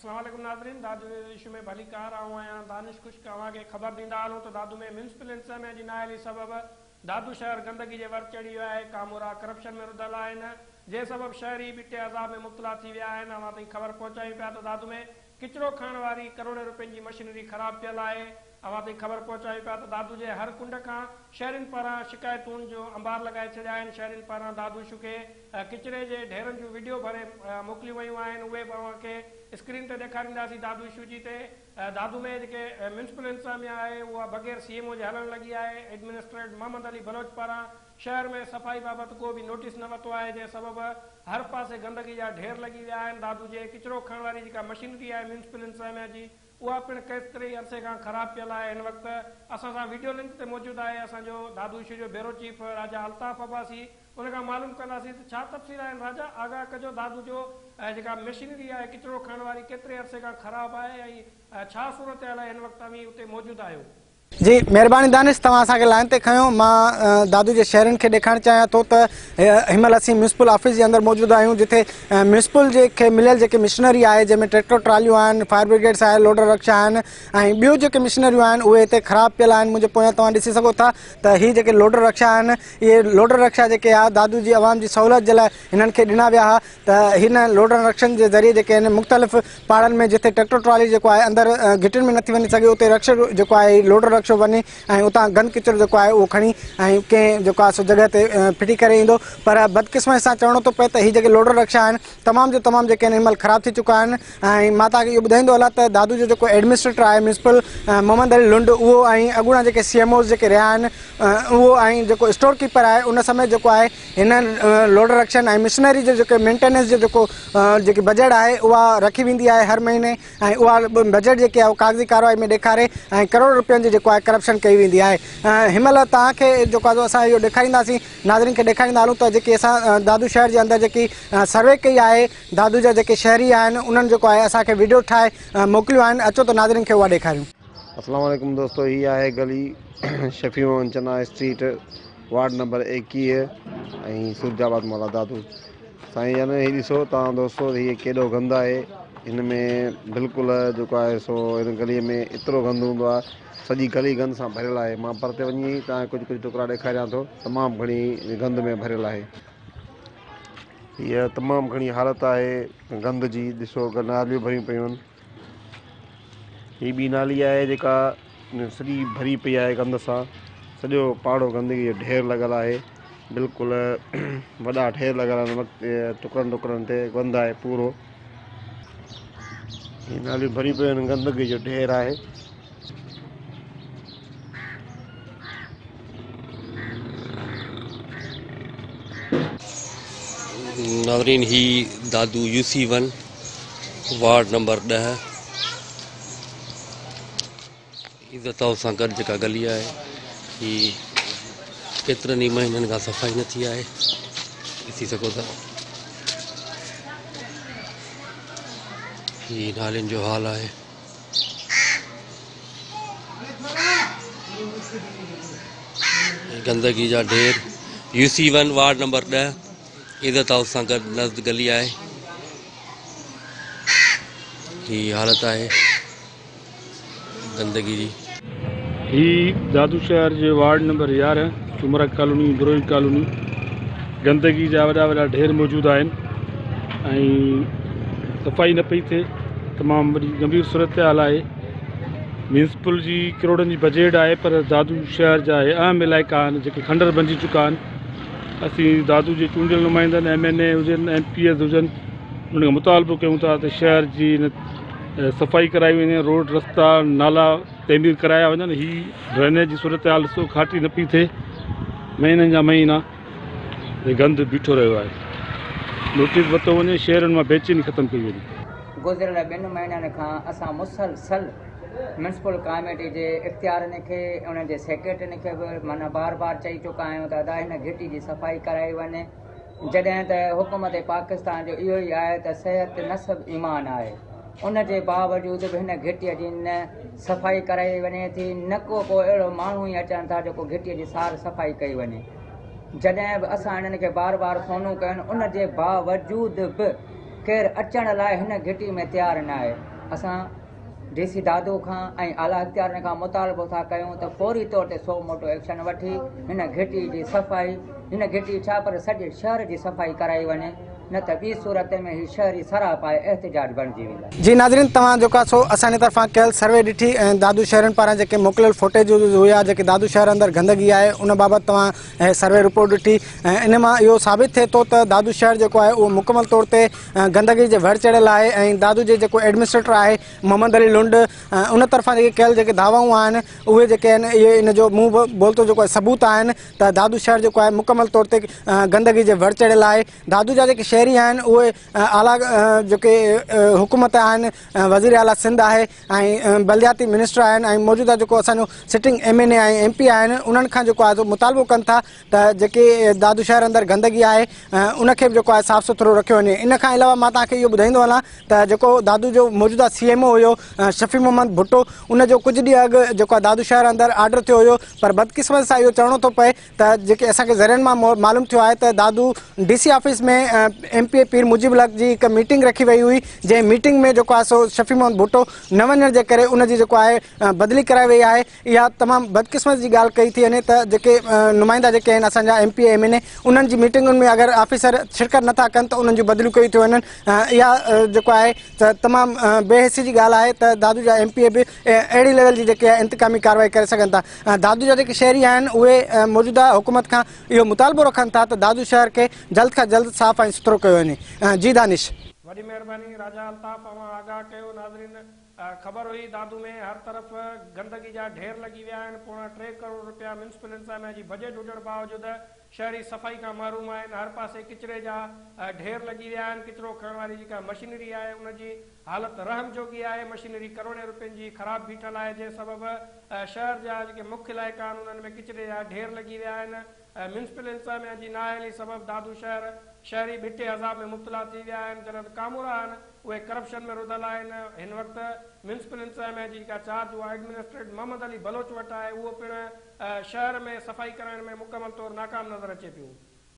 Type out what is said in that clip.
اسلام عليڪم ناظرين دادو نيوز اشو ۾ ڀليڪار آئون آهيان دانش خشڪ اوهان کي خبر ڏيندا هلون ته دادو ۾ ميونسپل انتظاميا جي نااهلي سبب دادو شهر گندگي جي ور چڙهي ويو آهي ڪامورا ڪرپشن ۾ رڌل آهن جنهن سبب شهري ٻٽي عذاب ۾ مبتلا ٿي ويا آهن اوهان تائين خبر پهچايون پيا ته دادو ۾ ڪچرو کڻڻ واري ڪروڙين روپين جي مشينري خراب پيل آهي. اوهان تائين خبر پهچايون پيا ته دادو جي هر ڪنڊ کان شهرين پاران شڪايتون جو انبار لڳائي ڇڏيا آهن. شهرين پاران دادو شو کي ڪچري جي ڍيرن جون وڊيو ڀري موڪليون ويون آهن اهي به اوهان کي اسڪرين تي ڏيکارينداسين دادو شو جي تي دادو ۾ جيڪي ميونسپل انتظاميا آهي اها بغير سي ايم او جي هلڻ لڳي آهي ايڊمنسٽريٽ محمد علي بلوچ پاران شهر ۾ صفائي بابت ڪو به نوٽيس نه ورتو آهي جنهن سبب هر پاسي گندگي جا ڍير لڳي ويا آهن دادو جي ڪچرو کڻڻ واري جيڪا مشينري آهي ميونسپل انتظاميا جي اها پڻ ڪيتري ئي عرصي کان خراب پيل آهي هن وقت اسان سان ويڊيو لنڪ تي موجود آهي اسان جو دادو اشو جو بيورو چيف راجا الطاف عباسي ان کان معلوم ڪنداسين ته ڇا تفصيل آهن راجا آگاهه ڪجو دادو جو جيڪا مشينري آهي ڪچرو کڻڻ واري ڪيتري عرصي کان خراب آهي ۽ ڇا صورتحال آهي هن وقت اوهين اتي موجود آهيو. جي مهرباني دانش توهان اسان کي لائين تي کنيو مان دادو جي شهرين کي ڏيکارڻ چاهيان ٿو ته هن مهل اسين ميونسپل آفيس جي اندر موجود آهيون جتي ميونسپل جي کي مليل جيڪي مشنري آهي جنهن ۾ ٽريڪٽر ٽراليون آهن فائر برگيڊس آهي لوڊر رڪشا آهن ۽ ٻيون جيڪي مشنريون آهن اهي هتي خراب پيل آهن منهنجي پويان توهان ڏسي سگهو ٿا ته هي جيڪي لوڊر رڪشا آهن اهي لوڊر رڪشا جيڪي آهي دادو جي عوام جي سهولت جي لاء هنن کي ڏنا ويا هئا ته هن لوڊر رڪشن جي ذريعي جيڪي آهن مختلف پاڙن ۾ جتي ٽريڪٽر ٽرالي جيڪو آهي اندر گهٽين ۾ نٿي وڃي سگهي اتي رڪشو جيڪو آهي لوڊر رڪشو وڃي ۽ اتان گند ڪچرو جيڪو آهي اهو کڻي ۽ ڪنهن جيڪو آهي سو جڳهه تي ڦٽي ڪري ايندو پر بدقسمتي سان چوڻو ٿو پئي ته هي جيڪي لوڊر رڪشا آهن تمام جو تمام جيڪي آهن هن مهل خراب ٿي چڪا آهن ۽ مان توهان کي اهو ٻڌائيندو هلان ته دادو جو جيڪو ايڊمنسٽريٽر آهي ميونسپل محمد علي لنڊ اهو ۽ اڳوڻا جيڪي سي ايم اوز جيڪي رهيا آهن اهو ۽ جيڪو اسٽور ڪيپر آهي ان سميت جيڪو آهي هن لوڊر رڪشن ۽ مشنري جو جيڪو مينٽيننس جو جيڪو جيڪي بجيٽ آهي اها رکي ويندي آهي هر مهيني ۽ اها بجيٽ جيڪي آهي ڪاغذي ڪارروائي ۾ ڏيکاري ۽ ڪروڙ روپين جي جيڪو آهي ڪرپشن ڪئي ويندي آهي هن مهل توهان کي جيڪو آهي اسان اهو ڏيکارينداسين ناظرين کي ڏيکاريندا هلون ته جيڪي اسان دادو شهر جي اندر جيڪي سروي ڪئي آهي دادو جا جيڪي شهري آهن انهن جيڪو آهي اسان کي ويڊيو ٺاهي موڪليون آهن اچو ته ناظرين کي اها ڏيکاريون. اسلام عليڪم دوستو هي آهي گلي Shafi Muhammad Channa street ward number 21 ۽ Suraj Abad Mola Dadu سائين جن هي ڏسو توهان دوستو هي ڪيڏو گند آهي هن ۾ بلڪل جيڪو آهي سو هن گلي ۾ ايترو گند هوندو آهي سڄي گلي گند سان ڀريل آهي مان پرتي وڃي توهان کي ڪجهه ڪجهه ٽڪرا ڏيکاريان ٿو تمام گهڻي گند ۾ ڀريل آهي هي تمام گهڻي حالت آهي گند جي ڏسو ناليون ڀريون پيون آهن هي ٻي نالي آهي جيڪا سڄي ڀري پئي آهي گند سان سڄو پاڙو گندگي جو ڍير لڳل آهي بلڪل وڏا ڍير لڳل آهن ٽڪرن ٽڪرن تي گند آهي پورو هي ناليون ڀري پيون آهن گندگي جو ڍير آهي. ناظرين هي Dadu U C one ward number 10 Izzat house سان گڏ جيڪا گلي آهي هي ڪيترن ئي مهينن کان صفائي نه ٿي آهي ڏسي سگهو ٿا هي نالين جو حال آهي. گندگي جا ڍير U C one ward number 10 Izzat house سان گڏ نزد گلي آهي هي حالت آهي گندگي جي. هي دادو شهر جي ward number 11 Soomra colony Brohi colony گندگي جا وڏا وڏا ڍير موجود آهن ۽ صفائي نه پئي ٿئي تمام وڏي گنڀير صورتحال آهي ميونسپل جي ڪروڙن جي بجيٽ آهي پر دادو شهر جا اهي اهم علائقا آهن جيڪي کنڊر بنجي چڪا آهن اسين دادو جي چونڊيل نمائندن ايم اين اي هجن ايم پي ايز هجن انهن کان مطالبو ڪيون ٿا ته شهر جي صفائي ڪرائي وڃي روڊ رستا نالا تعمير ڪرايا وڃن هي ڊرينيج جي صورتحال ڏسو کاٽي نه پئي ٿئي مهينن جا مهينا هي گند بيٺو رهيو آهي نوٽيس ورتو وڃي شهرن مان بيچيني ختم ڪئي وڃي. گذريل ٻن مهينن کان اسان مسلسل ميونسپل ڪاميٽي جي اختيارين کي انهن جي سيڪريٽرين کي به معنيٰ بار بار چئي چڪا آهيون ته ادا هن گهٽي جي صفائي ڪرائي وڃي جڏهن ته حڪومت پاڪستان جو اهو ئي آهي ته صحت نصف ايمان آهي ان جي باوجود به هن گهٽيء جي نه صفائي ڪرائي وڃي ٿي نه ڪو ڪو اهڙو ماڻهو ئي اچن ٿا جيڪو گهٽيء جي سار صفائي ڪئي وڃي جڏهن به اسان انهن کي بار بار فونون ڪيون ان جي باوجود به ڪير اچڻ لاء هن گهٽي ۾ تيار ناهي. اسان ڊي سي دادو کان ۽ اعليٰ اختيارين کان مطالبو ٿا ڪيون ته فوري طور تي سو موٽو ايڪشن وٺي هن گهٽي جي صفائي، هن گهٽي ڇا پر سڄي شهر جي صفائي ڪرائي وڃي نه ته ٻي صورت ۾ هي شهري سراپائي احتجاج بڻجي ويندا. جي ناظرين توهان جيڪو آهي سو اسان جي طرفان ڪيل سروي ڏٺي ۽ دادو شهرين پاران جيڪي موڪليل فوٽيج هيا جيڪي دادو شهر اندر گندگي آهي ان بابت توهان سروي رپورٽ ڏٺي ۽ ان مان اهو ثابت ٿئي ٿو ته دادو شهر جيڪو آهي اهو مڪمل طور تي گندگي جي ور چڙهيل آهي ۽ دادو جي جيڪو ايڊمنسٽريٽر آهي محمد علي لنڊ ان طرفان جيڪي ڪيل جيڪي دعوائون آهن اهي جيڪي آهن اهي ان جو منهن بولتو جيڪو آهي ثبوت آهن ته دادو شهر جيڪو آهي مڪمل طور تي گندگي جي ور چڙهيل آهي. دادو جا جيڪي شهري آهن اهي اعليٰ جيڪي حڪومت آهن وزير اعليٰ سنڌ آهي ۽ بلدياتي منسٽر آهن ۽ موجوده جيڪو اسان جو sitting M N A ۽ M P آهن انهن کان جيڪو آهي مطالبو ڪن ٿا ته جيڪي دادو شهر اندر گندگي آهي ان کي به جيڪو آهي صاف سٿرو رکيو وڃي. ان کان علاوه مان توهان کي اهو ٻڌائيندو هلان ته جيڪو دادو جو موجوده سي ايم او هيو شفيع محمد ڀٽو ان جو ڪجهه ڏينهن اڳ جيڪو آهي دادو شهر اندر آرڊر ٿيو هيو پر بدقسمتي سان اهو چوڻو ٿو پئي ته جيڪي اسان کي ذريعن مان معلوم ٿيو آهي ته Dadu D C office ۾ M P A Pir Mujib ul Haq جي هڪ ميٽنگ رکي وئي هئي جنهن ميٽنگ ۾ جيڪو آهي سو شفيع محمد ڀٽو نه وڃڻ جي ڪري ان جي جيڪو آهي بدلي ڪرائي وئي آهي. اها تمام بدقسمتي جي ڳالهه ڪئي ٿي وڃي ته جيڪي نمائندا جيڪي آهن اسان جا M P A M N A انهن جي ميٽنگن ۾ اگر آفيسر شرڪت نٿا ڪن ته انهن جون بدليون ڪيون ٿيون وڃن. اها جيڪو آهي ته تمام بي حسي جي ڳالهه آهي ته دادو جا ايم پي اي به اهڙي ليول جي جيڪي آهي انتقامي ڪارروائي ڪري سگهن ٿا. دادو جا جيڪي شهري آهن اهي موجوده حڪومت کان اهو مطالبو رکن ٿا ته دادو شهر کي جلد کان جلد صاف ۽ سٿرو ڪيو وڃي. جي دانش. وڏي مهرباني راجا الطاف اوهان آگاهه ڪيو. ناظرين خبر هئي دادو ۾ هر طرف گندگي جا ڍير لڳي ويا آهن پوڻا 3 ڪروڙ رپيا ميونسپل انتظاميا جي بجيٽ هجڻ باوجود شهري صفائي کان محروم آهن هر پاسي ڪچري جا ڍير لڳي ويا آهن ڪچرو کڻڻ واري جيڪا مشينري آهي ان جي حالت رحم جوڳي آهي مشينري ڪروڙين رپين جي خراب بيٺل آهي جنهن سبب شهر جا جيڪي مک علائقا آهن انهن ۾ ڪچري جا ڍير لڳي ويا آهن ميونسپل انتظاميا جي نااهلي سبب دادو شهر شهري ٻٽي عذاب ۾ مبتلا ٿي ويا آهن جڏهن ته ڪامورا آهن اهي ڪرپشن ۾ رڌل آهن هن وقت ميونسپل انتظاميا جي جيڪا چارج اها ايڊمنسٽريٽ محمد علي بلوچ وٽ آهي اهو پڻ شهر ۾ صفائي ڪرائڻ ۾ مڪمل طور ناڪام نظر اچي پيو.